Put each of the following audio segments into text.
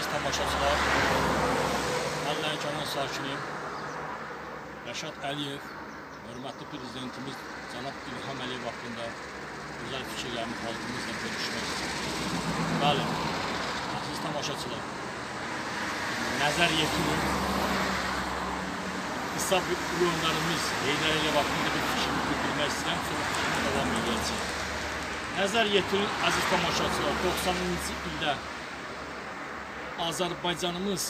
Əziz tamaşaçılar, mən Lənkəran sakini Rəşad Əliyev, hörmətli prezidentimiz cənab İlham Əliyev haqqında gözəl fikirlərimi xalqımızla bölüşmək istəyirəm. Bəli, əziz tamaşaçılar, nəzər yetirin, qısa bir ulu öndərimiz Heydər Əliyev haqqında bir fikrimi bildirmək istəyirəm, sonra fikrimi davam edəcəyəm. Nəzər yetirin, əziz tamaşaçılar, 90-cı ildə Azərbaycanımız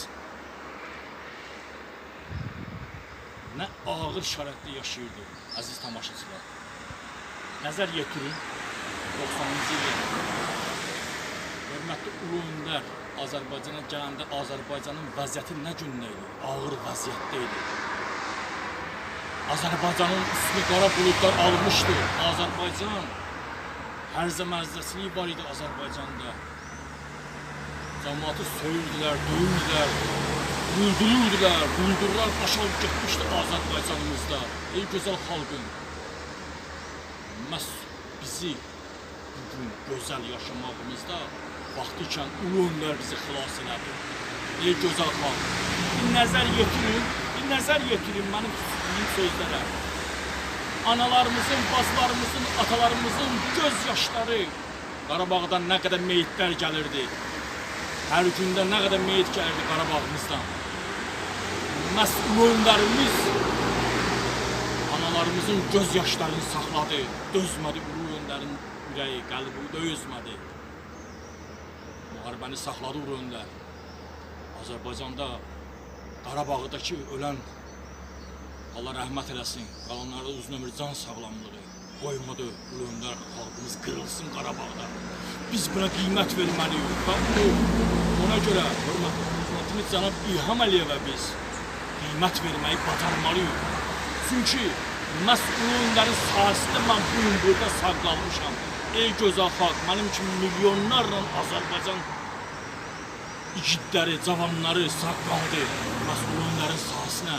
nə ağır şəraitdə yaşayırdı, əziz tamaşaçılar. Nəzər yetirin, 90-cı ildə hörmətli ulu öndər Azərbaycana gələndə Azərbaycanın vəziyyəti nə gündə idi? Ağır vəziyyətdə idi. Azərbaycanın üstünü qara buludlar almışdı. Azərbaycan hərzə-mərzəçiliyi var idi Azərbaycanda. Cəmaatı söyürdülər, döyürdülər, öldürürdülər, quldurlar baş alıb getmişdi Azərbaycanımızda. Ey gözəl xalqım, məhz bizi bugün gözəl yaşamağımızda vaxtıkən ulu öndər bizi xilas elədi. Ey gözəl xalq, bir nəzər yetirin, bir nəzər yetirin mənim dediyim sözlərə. Analarımızın, bacılarımızın, atalarımızın göz yaşları Qarabağdan nə qədər meyitlər gəlirdi. Hər gündə nə qədər meyit gəlirdi Qarabağımızdan. Məhz ulu öndərimiz analarımızın göz yaşlarını saxladı. Dözmədi ulu öndərin ürəyi, qəlbi dözmədi. Müharibəni saxladı ulu öndər. Azərbaycanda Qarabağdakı ölən, Allah rəhmət eləsin, qalanlarda uzun ömür can sağlamlığı qoymadı ulu öndər, xalqımız qırılsın Qarabağda. Biz buna qiymət verməliyik və ona görə hörmətli prezidentimiz cənab İlham Əliyevə biz qiymət verməyi bacarmalıyıq. Çünki məhz ulu öndərin sayəsində mən bu gün burada sağ qalmışam. Ey gözəl xalq, mənim kimi milyonlarla Azərbaycan igidləri, cavanları sağ qaldı məhz ulu öndərin sayəsinə.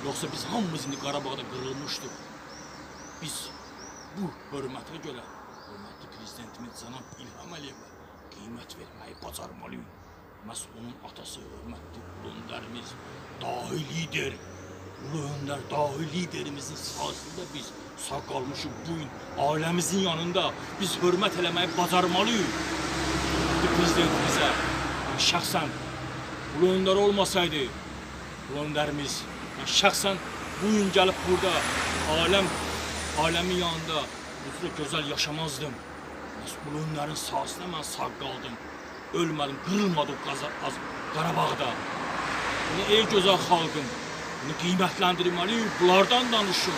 Yoxsa biz hamımız indi Qarabağda qırılmışdıq. Biz bu hörmətə görə hörmətli prezidentimiz cənab İlham Əliyevə qiymət verməyi bacarmalıyıq. Məhz onun atası, hörmətli ulu öndərimiz, dahi lider, ulu öndər, dahi liderimizin sayəsində biz sağ qalmışıq bu gün ailəmizin yanında. Biz hörmət eləməyi bacarmalıyıq prezidentimizə. Mən şəxsən ulu öndər olmasaydı, ulu öndərimiz, mən şəxsən bu gün gəlib burada ailəmin yanında bu cür gözəl yaşamazdım. Məhz ulu öndərin sayəsində mən sağ qaldım. Ölmədim, qırılmadım Qarabağda. Bunu ey gözəl xalqım, bunu qiymətləndirməliyik, bunlardan danışın.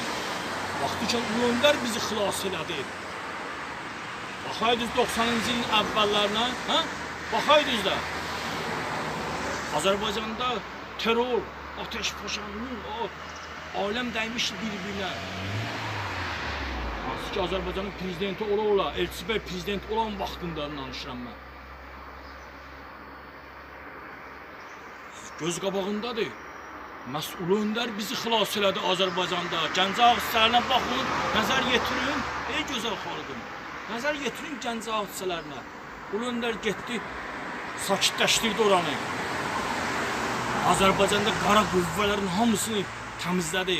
Vaxtıkən ulu öndər bizi xilas elədi. Baxaydınız 90-cı ilin əvvəllərinə, hə? Baxaydınız da. Azərbaycanda terror, ateşfəşanlıq, aləm dəymişdi bir-birinə. Hansı ki Azərbaycanın prezidenti ola-ola, Elçi bəy prezident olan vaxtında danışıram mən. Göz qabağındadır. Məhz ulu öndər bizi xilas elədi Azərbaycanda. Gəncə hadisələrinə baxın, nəzər yetirin. Ey gözəl xalqım, nəzər yetirin Gəncə hadisələrinə. Ulu öndər getdi, sakitləşdirdi oranı. Azərbaycanda qara qüvvələrin hamısını təmizlədi.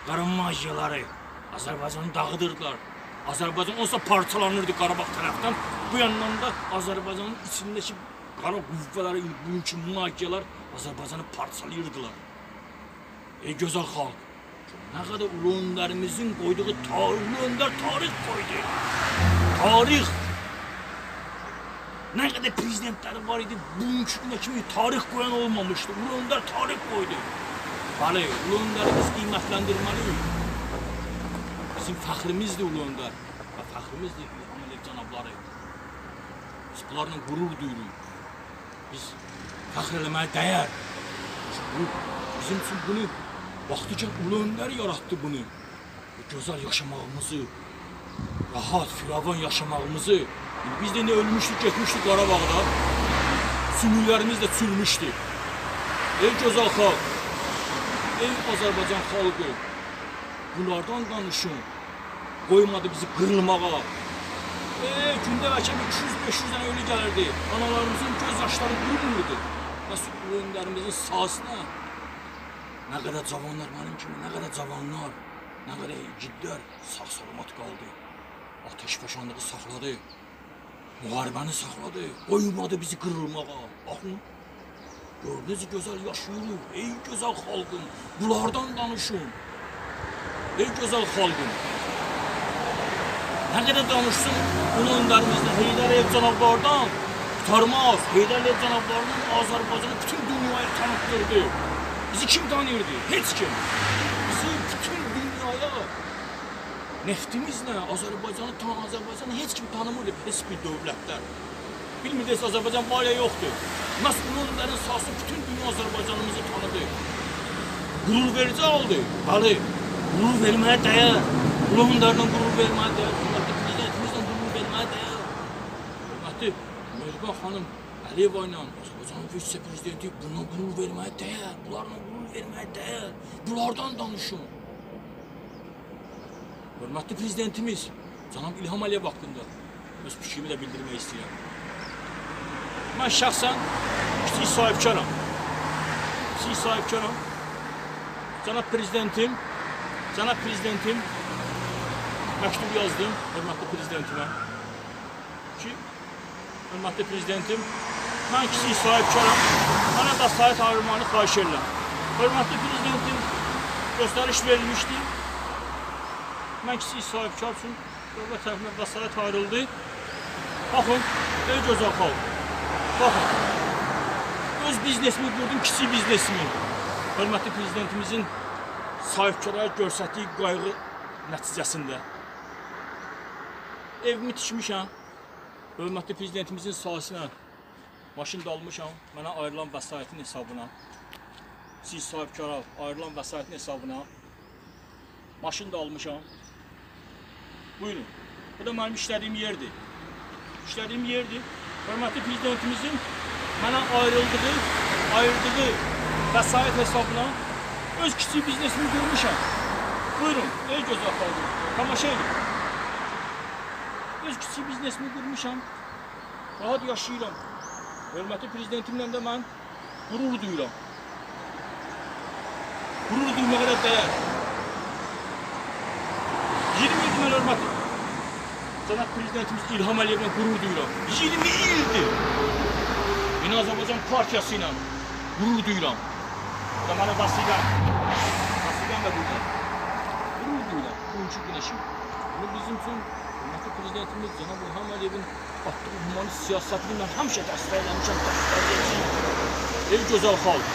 Qara magiyaları Azərbaycanı dağıdırdılar. Azərbaycan olsa parçalanırdı Qarabağ tərəfdən. Bu yandan da Azərbaycanın içindəki qara qüvvələri, bugünkü magiyalar Azərbaycanı parçalayırdılar. Ey gözəl xalq, nə qədər ulu öndərimizin qoyduğu ulu öndər tarix qoydu. Tarix. Nə qədər prezidentləri var idi, bugünkü günə kimi tarix qoyan olmamışdı. Ulu öndər tarix qoydu. Bəli, ulu öndərimiz qiymətləndirməliyik. Bizim fəxrimizdir ulu öndər və fəxrimizdir İlham Əliyev cənabları. Biz bunlarla qürur duyuruq. Biz fəxr eləməyə dəyər. Bizim üçün bunu vaxtıkən ulu öndər yaratdı bunu. Bu gözəl yaşamağımızı, rahat, firavan yaşamağımızı. Biz də indi ölmüşdük, getmişdik Qarabağda. Sümüklərimiz də çürümüşdü. Ey gözəl xalq, ey Azərbaycan xalqı, bunlardan danışın. Qoymadı bizi qırılmağa. Gündə bəlkə 200-500 dənə ölü gəlirdi. Analarımızın göz yaşları qurumurdu. Məhz Ulu Öndərimizin sayəsində nə qədər cavanlar mənim kimi, nə qədər cavanlar, nə qədər igidlər sağ-salamat qaldı. Ateşfəşanlığı saxladı, müharibəni saxladı, qoymadı bizi qırılmağa. Baxın, gör necə gözəl yaşayırıq, ey gözəl xalqım, bunlardan danışın. Ey gözəl xalqım. Nə qədər danışsın Ulu Öndərimizdən, Heydər Əliyev cənablardan qurtarmaz. Heydər Əliyev cənablarının Azərbaycanı bütün dünyaya tanıtdırdı. Bizi kim tanıyırdı? Heç kim. Bizi bütün dünyaya neftimizlə Azərbaycanı heç kim tanımırdı, heç bir dövlətlər. Bilmirdi, Azərbaycan var ya yoxdur. Məhz Ulu Öndərin sayəsində bütün dünya Azərbaycanımızı tanıdı. Qürur verici oldu. Bəli, qürur verməyə dəyər. Ulu Öndərlə qürur verməyə dəyər. Hörmətli prezidentimizlə qürur verməyə dəyər. Hörmətli Mehriban xanım Əliyeva ilə Azərbaycanın vitse-prezidenti bununla qürur verməyə dəyər. Bunlarla qürur verməyə dəyər. Bunlardan danışın. Hörmətli prezidentimiz cənab İlham Əliyev haqqında öz fikrimi də bildirmək istəyirəm. Mən şəxsən kiçik sahibkaram. Kiçik sahibkaram. Cənab prezidentim məktub yazdım hörmətli prezidentimə ki, hörmətli prezidentim, mən kiçik sahibkaram, mənə vəsait ayırmanı xahiş edirəm. Hörmətli prezidentim göstəriş verilmişdi. Mən kiçik sahibkar üçün dövlət tərəfindən vəsait ayrıldı. Baxın, ey gözəl xalq. Baxın, öz biznesimi qurdum, kiçik biznesimi. Hörmətli prezidentimizin sahibkara göstərdiyi qayğı nəticəsində. Evimi tikmişəm, hörmətli prezidentimizin sayəsinə maşın da almışam, mənə ayrılan vəsaitin hesabına, kiçik sahibkara ayrılan vəsaitin hesabına maşın da almışam. Buyurun, bu da mənim işlədiyim yerdir. İşlədiyim yerdir. Hörmətli prezidentimizin mənə ayırdığı vəsait hesabına öz kiçik biznesimi qurmuşam. Buyurun, ey gözəl xalqım, tamaşa edin. Öz kiçik biznesimi qurmuşam, rahat yaşayıram. Hörmətli prezidentimlə də mən qürur duyuram. Qürur duymağa da dəyər. 20 ildir mən hörmətli cənab prezidentimiz İlham Əliyevlə qürur duyuram. 20 ildir. Yeni Azərbaycan Partiyası ilə qürur duyuram. Bu da mənə vəsiqəm. Vəsiqəm də burada. Qürur duyuram. Bugünkü günəşim. Bunu bizim üçün hörmətli prezidentimiz cənab İlham Əliyevin atdığı humanist siyasətini mən həmişə dəstəkləmişəm, dəstəkləyəcəyim. Ey gözəl xalq.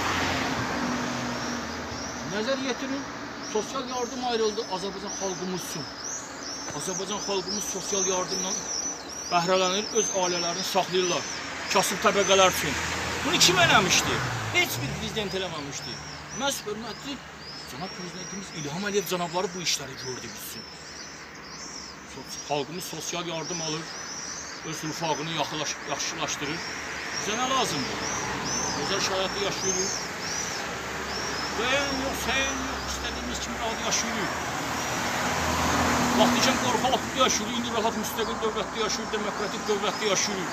Nəzər yetirin, sosial yardım ayrıldı Azərbaycan xalqımız üçün. Azərbaycan xalqımız sosial yardımla bəhrələnir, öz ailələrini saxlayırlar. Kasıb təbəqələr üçün. Bunu kim eləmişdi? Heç bir prezident eləməmişdi. Məhz hörmətli cənab prezidentimiz İlham Əliyev cənabları bu işləri gördü üçün. Xalqımız sosial yardım alır, öz rifahını yaxşılaşdırır. Bizə nə lazımdır? Gözəl şəraitdə yaşayırıq. Döyən yox, səyən yox, istədiyimiz kimi rahat yaşayırıq. Vaxtıkən qorxu altında yaşayırıq, indi rahat müstəqil dövlətdə yaşayırıq, demokratik dövlətdə yaşayırıq.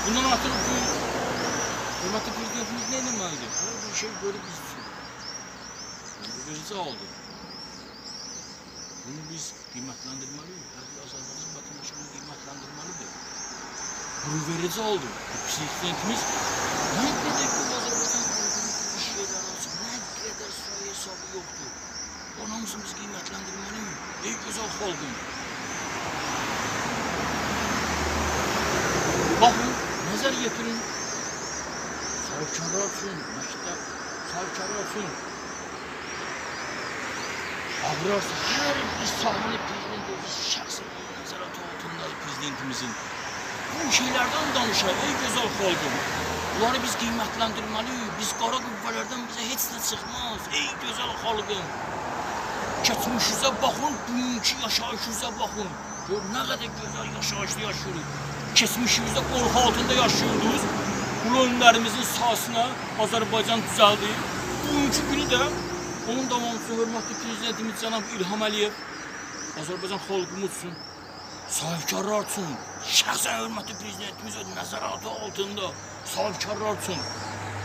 Bundan artıq bu hörmətli prezidentimiz nə etməlidir? Hər bir şey görüb biz üçün. Bu verici aldı. Bunu biz qiymətləndirməliyik. Hər bir Azərbaycan vətəndaşı bunu qiymətləndirməlidir. Qürur verici aldı. Prezidentimiz nə qədər ki Azərbaycan xalqının iş yerləri açıb, nə qədər sayı hesabı yoxdur. Onun hamısını biz qiymətləndirməliyik. Ey gözəl xalqım. Baxın, nəzər yetirin. Sahibkarlar üçün, məktəb, sahibkarlar üçün agrar, hər bir sahəni prezident özü şəxsən nəzarəti altındadır prezidentimizin. Bu şeylərdən danışaq, ey gözəl xalqım. Bunları biz qiymətləndirməliyik. Biz qara qüvvələrdən bizə heç nə çıxmaz. Ey gözəl xalqım. Keçmişinizə baxın, bugünkü yaşayışınıza baxın. Gör nə qədər gözəl yaşayışda yaşayırıq. Keçmişimizdə qorxu altında yaşayırdınız. Ulu öndərimizin sayəsinə Azərbaycan düzəldi. Bugünkü günü də onun davamçısı hörmətli prezidentimiz cənab İlham Əliyev Azərbaycan xalqımız üçün, sahibkarlar üçün, şəxsən hörmətli prezidentimiz öz nəzarəti altında sahibkarlar üçün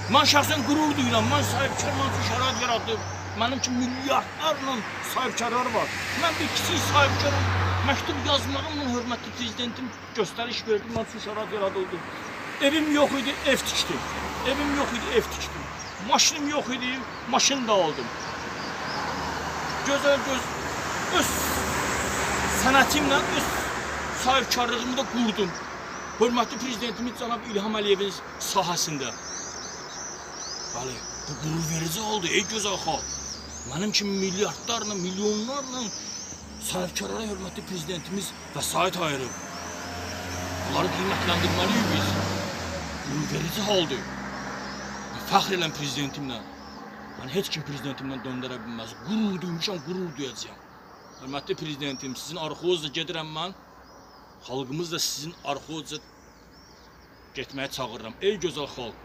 Mən şəxsən qürur duyuram, mən sahibkar, mən üçün şərait yaradıb. Mənim kimi milyardlarla sahibkarlar var. Mən bir kiçik sahibkarım. Məktub yazmağımla hörmətli prezidentim göstəriş verdi, mən üçün şərait yaradıldı. Evim yox idi, ev tikdim. Evim yox idi, ev tikdim. Maşınım yox idi, maşın da aldım. Gözəl göz, öz sənətimlə, öz sahibkarlığımı da qurdum. Hörmətli prezidentimiz cənab İlham Əliyevin sahəsində. Bəli, bu qürur verici oldu, ey gözəl xalq. Mənim kimi milyardlarla, milyonlarla sahibkarlara hörmətli prezidentimiz vəsait ayırıb. Bunları qiymətləndirməliyik biz. Qürur verici haldır. Fəxr eləm prezidentimlə. Mən heç kim prezidentimdən döndərə bilməz. Qürur duymuşam, qürur duyacağam. Hörmətli prezidentim, sizin arxozla gedirəm mən. Xalqımız da sizin arxozla getməyə çağırıram. Ey gözəl xalq!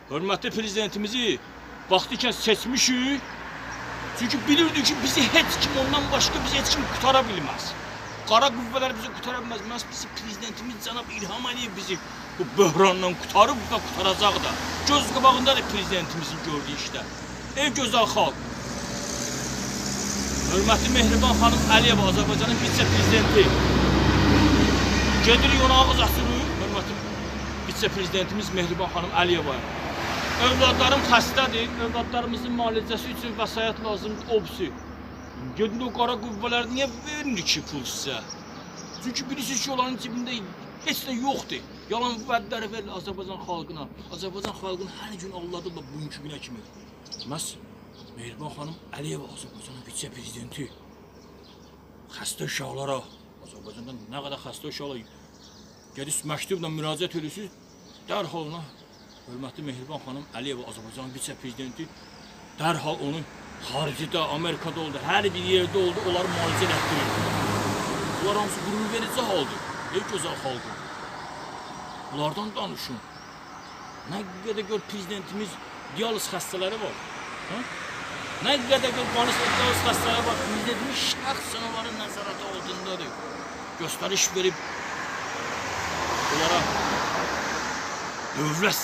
Hörmətli prezidentimizi vaxtıkən seçmişik. Çünki bilirdik ki, bizi heç kim ondan başqa bizi heç kim qutara bilməz. Qara qüvvələr bizi qutara bilməz. Məhz bizi prezidentimiz cənab İlham Əliyev bizi bu böhrandan qutarıb və qutaracaq da. Göz qabağındadır prezidentimizin gördüyü işlər. Ey gözəl xalq! Hörmətli Mehriban xanım Əliyeva, Azərbaycanın vitse-prezidenti. Gedirik ona ağız açırıq, hörmətli vitse-prezidentimiz Mehriban xanım Əliyeva. Övladlarım xəstədir, övladlarımızın müalicəsi üçün vəsait lazımdır, obsi. Gedin o qara qüvvələr niyə vermir ki pul sizə? Çünki bilirsiniz ki, onların cibində heç nə yoxdur. Yalan vədləri verilir Azərbaycan xalqına. Azərbaycan xalqını hər gün aldatırlar bugünkü günə kimi. Məhz Mehriban xanım Əliyeva, Azərbaycanın vitse-prezidenti. Xəstə uşaqlara, Azərbaycanda nə qədər xəstə uşaqlar, gedib məktubla müraciət edirsiniz, dərhal ona hörmətli Mehriban xanım Əliyeva, Azərbaycanın vitse-prezidenti, dərhal onu xaricdə, Amerikada oldu, hər bir yerdə oldu, onları müalicə elətdirir. Bunlar hamısı qürur verici haldır, ey gözəl xalqım. Bunlardan danışın. Nə qədər gör prezidentimiz dializ xəstələri var. Hə? Nə qədər gör dializ xəstələri var. Prezidentimiz şəxsən onların nəzarəti altındadır. Göstəriş verib onlara dövlət,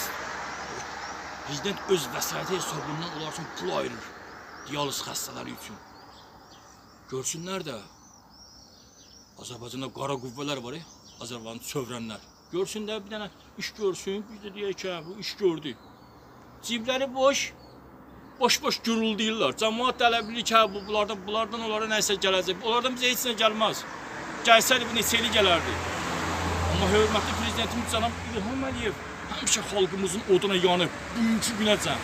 prezident öz vəsaiti hesabından onlar üçün pul ayırır dializ xəstələri üçün. Görsünlər də Azərbaycanda qara qüvvələr var, Azərbaycanı çövrənlər. Görsün də bir dənə iş görsün, biz də deyək ki, bu iş gördü. Cibləri boş, boş-boş guruldayırlar. Cəmaat da elə bilir ki, bu bunlardan onlara nəsə gələcək. Onlardan bizə heç nə gəlməz. Gəlsəydi bu neçə ili gələrdi. Amma hörmətli prezidentimiz cənab İlham Əliyev həmişə xalqımızın oduna yanıb, bugünkü günəcən.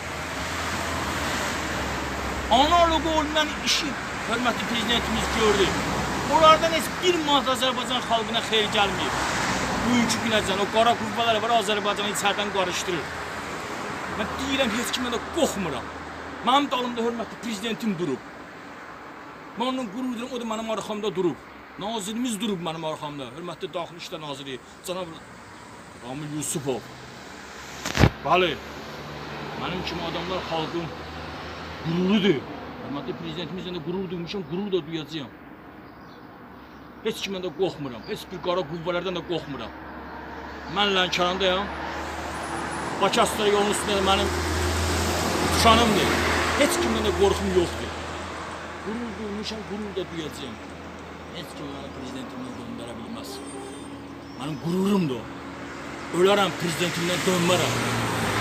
Analoqu olmayan işi hörmətli prezidentimiz gördü. Onlardan heç bir manat Azərbaycan xalqına xeyir gəlməyib. Bugünkü günəcən o qara qüvvələr var, Azərbaycanı içərdən qarışdırır. Mən deyirəm, heç kimdən də qorxmuram. Mənim dalımda hörmətli prezidentim durub. Mən onunla qürur duyuram, o da mənim arxamda durub. Nazirimiz durub mənim arxamda. Hörmətli Daxili İşlər Naziri cənab Ramil Yusupov. Bəli, mənim kimi adamlar xalqın qürurudur. Hörmətli prezidentimizlə də qürur duymuşam, qürur da duyacağam. Heç kimdən də qorxmuram, heç bir qara qüvvələrdən də qorxmuram. Mən Lənkərandayam. Bakı-Astara yolunun üstündə də mənim dükanımdır. Heç kimdən də qorxum yoxdur. Qürur duymuşam, qürur da duyacağam. Heç kim məni prezidentimdən döndərə bilməz. Mənim qürurumdur o. Ölərəm prezidentimdən dönmərəm.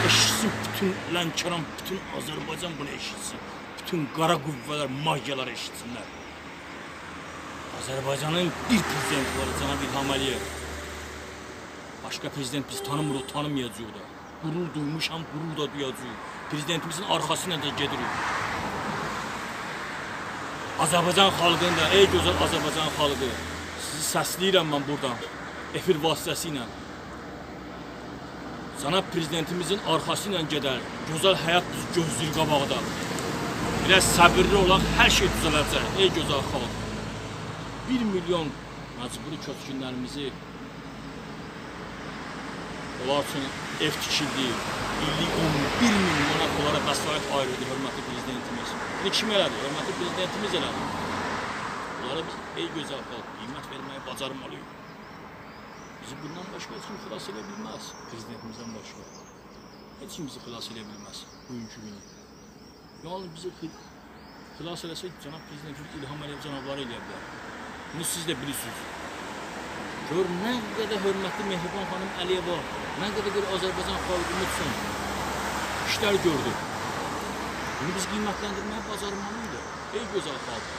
Eşitsin bütün Lənkəran, bütün Azərbaycan bunu eşitsin. Bütün qara qüvvələr, magiyalar eşitsinlər. Azərbaycanın bir prezidenti var, cənab İlham Əliyev. Başqa prezident biz tanımırıq, tanımayacağıq da. Qürur duymuşam, qürur da duyacağıq. Prezidentimizin arxası ilə də gedirik. Azərbaycan xalqını da, ey gözəl Azərbaycan xalqı, sizi səsləyirəm mən buradan, efir vasitəsilə. Cənab prezidentimizin arxası ilə gedər, gözəl həyat bizi gözləyir qabaqda. Biraz səbirli olaq, hər şey düzələcək, ey gözəl xalq. 1 milyon məcburi köçkünlərimizi onlar üçün ev tikildi, illik 11 min manat onlara vəsait ayrıldı hörmətli prezidentimiz. Bunu kim elədi? Hörmətli prezidentimiz elədi. Onlara biz ey gözəl xalq qiymət verməyi bacarmalıyıq. Bizi bundan başqa heç kim xilas edə bilməz, prezidentimizdən başqa. Heç kim bizi xilas eləyə bilməz bugünkü günü. Yalnız bizi xilas eləsə cənab prezidentimiz İlham Əliyev cənabları eləyə bilər. Bunu siz də bilirsiniz. Gör nə qədər hörmətli Mehriban xanım Əliyeva, nə qədər gör Azərbaycan xalqımız üçün işlər gördü. Bunu biz qiymətləndirməyə bacarmalıyıq. Ey gözəl xalq,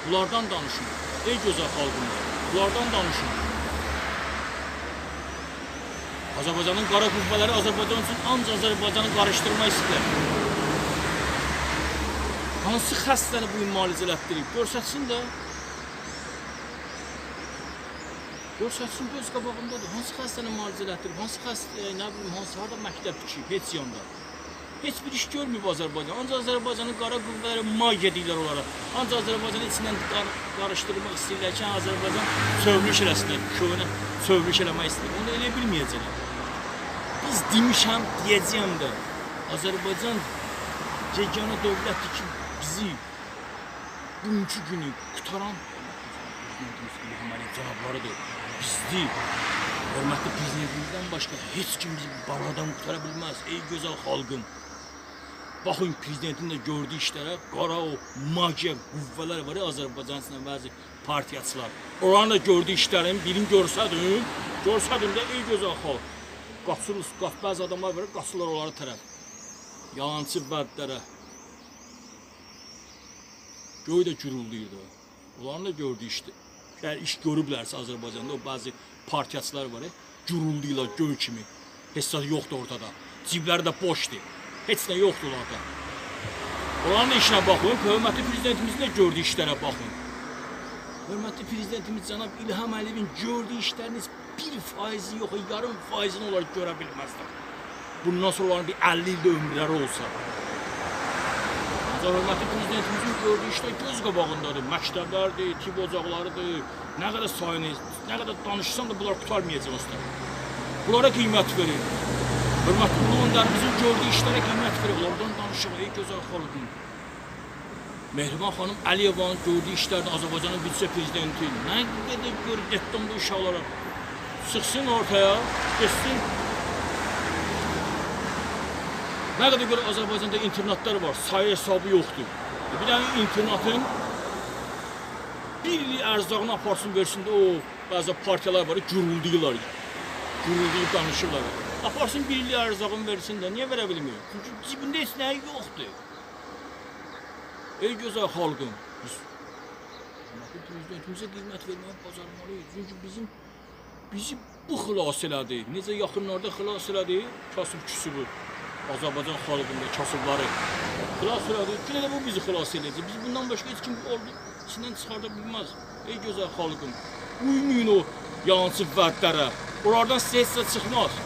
bunlardan danışın. Ey gözəl xalqımız, bunlardan danışın. Azərbaycanın qara qüvvələri Azərbaycan üçün ancaq Azərbaycanı qarışdırmaq istəyir. Hansı xəstəni bu gün müalicə elətdirib? Görsətsin də. Görsətsin, göz qabağındadır. Hansı xəstəni müalicə elətdirib? Hansı xəstə, nə bilim, hansı harada məktəb tikib? Heç yanda. Heç bir iş görməyib Azərbaycan. Ancaq Azərbaycanın qara qüvvələri magiya deyirlər onlara. Ancaq Azərbaycanı içindən qarışdırmaq istəyirlər ki, Azərbaycan çövrülüş eləsinlər, köhnə çövrülüş eləmək istəyir. Onu eləyə bilməyəcəklər. Biz demişəm, deyəcəyəm də, Azərbaycan yeganə dövlətdir ki, bizi bugünkü günü qutaran Prezidentimiz İlham Əliyev cənablarıdır. Bizdir. Hörmətli prezidentimizdən başqa heç kim bizi baladan qutara bilməz. Ey gözəl xalqım. Baxın prezidentin də gördüyü işlərə, qara o magiya qüvvələr var ya Azərbaycan içində bəzi partiyaçılar. Oranın da gördüyü işlərin birini görsədim, görsədim də ey gözəl xalq. Qaçırız, bəzi adamlar var, qaçırlar onlara tərəf. Yalancı vədlərə. Göy də gürulduyurdu. Onların da gördüyü işdir. Əgər iş görüblərsə Azərbaycanda o bəzi partiyaçılar var, gürulduyurlar göy kimi. Heç zat yoxdur ortada. Cibləri də boşdur. Heç nə yoxdur onlarda. Onların da işinə baxın, hörmətli prezidentimizin də gördüyü işlərə baxın. Hörmətli prezidentimiz cənab İlham Əliyevin gördüyü işlərin 1%-i yox, yarım faizini onlar görə bilməzlər. Bundan sonra onların bir 50 ildə ömürləri olsa. Ancaq hörmətli prezidentimizin gördüyü işlər göz qabağındadır. Məktəblərdir, tibb ocaqlarıdır. Nə qədər sayını, nə qədər danışsam da bunlar qurtarmayacaq usta. Bunlara qiymət verir. Hörmətli ulu öndərimizin gördüyü işlərə qiymət verir. Onlardan danışıq, ey gözəl xalqım. Mehriban xanım Əliyevanın gördüyü işlərdə Azərbaycanın vitse-prezidenti nə qədər gör getdim bu uşaqlara. Çıxsın ortaya, getsin. Nə qədər gör Azərbaycanda internatlar var, sayı hesabı yoxdur. Bir dənə internatın bir illik ərzağını aparsın, versin də o bəzi partiyalar var, gurulduyurlar. Gurulduyub danışırlar. Aparsın bir illik ərzağını versin də, niyə verə bilmir? Çünki cibində heç nəyi yoxdur. Ey gözəl xalqım, biz prezidentimizə qiymət verməyə bacarmalıyıq. Çünki bizi bu xilas elədi. Necə yaxınlarda xilas elədi, kasıb küsübü. Azərbaycan xalqında kasıbları xilas elədi. Yenə də bu bizi xilas eləyəcək. Biz bundan başqa heç kim ordu içindən çıxarda bilməz. Ey gözəl xalqım, uymayın o yalancı vədlərə. Onlardan sizə heç nə çıxmaz.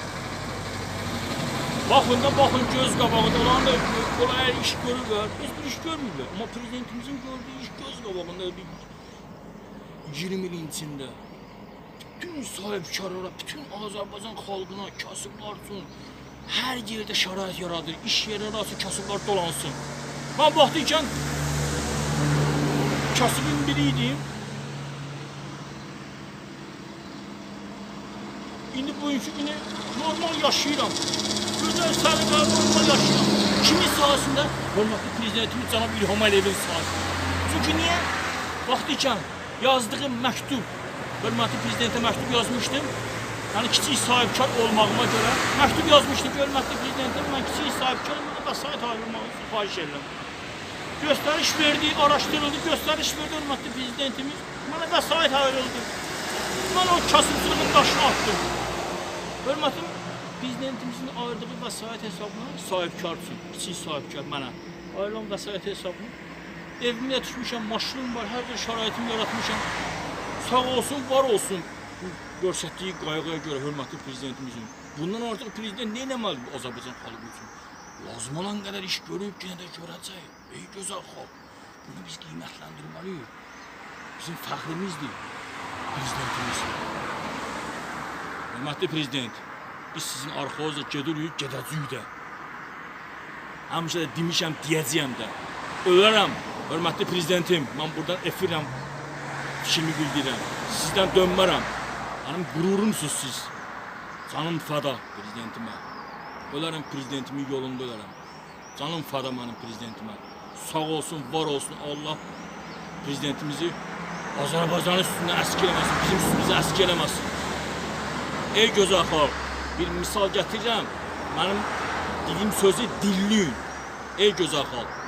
Baxın da, baxın göz qabağında, onların da kolay iş görürlər, heç bir iş görmürlər. Amma prezidentimizin gördüyü iş göz qabağında bir 20 ilin içində. Bütün sahibkarlara, bütün Azərbaycan xalqına, kasıblar üçün hər yerdə şərait yaradır, iş yeri yaratsın, kasıblar dolansın. Mən vaxtı ikən kasıbın biriydim. İndi bugünkü günü normal yaşayıram. Gözəl, səliqəli, normal yaşayıram. Kimin sayəsində? Hörmətli prezidentimiz cənab İlham Əliyevin sayəsində. Çünki niyə? Vaxtı ikən yazdığım məktub, hörmətli prezidentə məktub yazmışdım. Yəni kiçik sahibkar olmağıma görə məktub yazmışdım ki, hörmətli prezidentim, mən kiçik sahibkarım, mənə vəsait ayırmağı üçün xahiş edirəm. Göstəriş verdi, araşdırıldı, göstəriş verdi hörmətli prezidentimiz, mənə vəsait ayrıldı. Mən o kasıbçılığın daşını atdım. Hörmətli prezidentimizin ayırdığı vəsait hesabına sahibkar üçün, kiçik sahibkar mənə ayrılan vəsait hesabına evimdə düşmüşəm, maşınım var, hər cür şəraitimi yaratmışam. Sağ olsun, var olsun bu göstərdiyi qayğıya görə hörmətli prezidentimizin. Bundan artıq prezident nə etməlidir Azərbaycan xalqı üçün? Lazım olan qədər iş görüb, yenə də görəcək. Ey gözəl xalq, bunu biz qiymətləndirməliyik. Bizim fəxrimizdir prezidentimiz. Hörmətli prezident, biz sizin arxanızda gedirik, gedəcəyik də. Həmişə də demişəm, deyəcəyəm də. Ölərəm, hörmətli prezidentim, mən buradan efirlə fikrimi bildirirəm. Sizdən dönmərəm. Mənim qürurumsunuz siz. Canım fəda prezidentimə. Ölərəm prezidentimin yolunda ölərəm. Canım fada mənim prezidentimə. Sağ olsun, var olsun Allah prezidentimizi Azərbaycanın üstündən əski eləməsin, bizim üstümüzü əski eləməsin. Ey gözəl xalq, bir misal gətirirəm. Mənim dediyim sözü dinləyin. Ey gözəl xalq.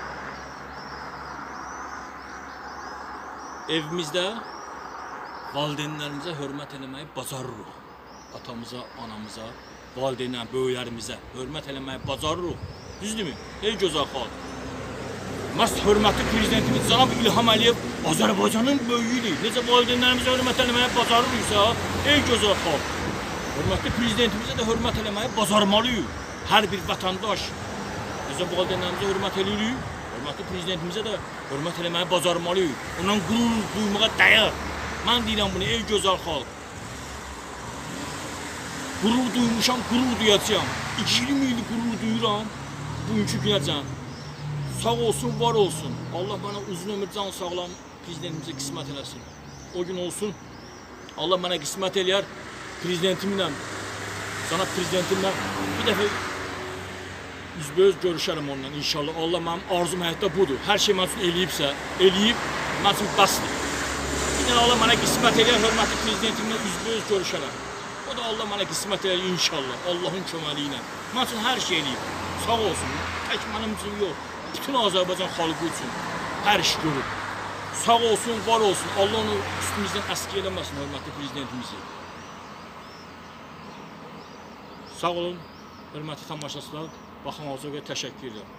Evimizdə valideynlərimizə hörmət eləməyi bacarırıq. Atamıza, anamıza, valideynlə, böyüklərimizə hörmət eləməyi bacarırıq. Düzdürmü? Ey gözəl xalq. Məhz hörmətli prezidentimiz cənab İlham Əliyev Azərbaycanın böyüyüdür. Necə valideynlərimizə hörmət eləməyi bacarırıqsa, ey gözəl xalq, hörmətli prezidentimizə də hörmət eləməyi bacarmalıyıq. Hər bir vətəndaş necə valideynlərimizə hörmət eləyirik, hörmətli prezidentimizə də hörmət eləməyi bacarmalıyıq. Ondan qürur duymağa dəyər. Mən deyirəm bunu, ey gözəl xalq. Qürur duymuşam, qürur duyacağam. 20 il qürur duyuram bugünkü günəcən. Sağ olsun, var olsun. Allah bana uzun ömür, can sağlam prezidentimizə qismət eləsin. O gün olsun, Allah mənə qismət eləyər prezidentimlə, cənab prezidentimlə bir dəfə üzbəüz görüşərəm onunla inşallah. Allah mənim arzum həyatda budur. Hər şey mən üçün eləyibsə, eləyib, mən üçün bəsdir. Bir dənə Allah mənə qismət eləyər, hörmətli prezidentimlə üzbəüz görüşərəm. O da Allah mənə qismət eləyər inşallah, Allahın köməliyi ilə. Mən üçün hər şey eləyib. Sağ olsun, tək mənim üçün yox. Bütün Azərbaycan xalqı üçün hər iş görüb. Sağ olsun, var olsun. Allah onu üstümüzdən əski eləməsin, hörmətli prezidentimizi. Sağ olun, hörmətli tamaşaçılar. Baxın, Azərbaycana təşəkkür edirəm.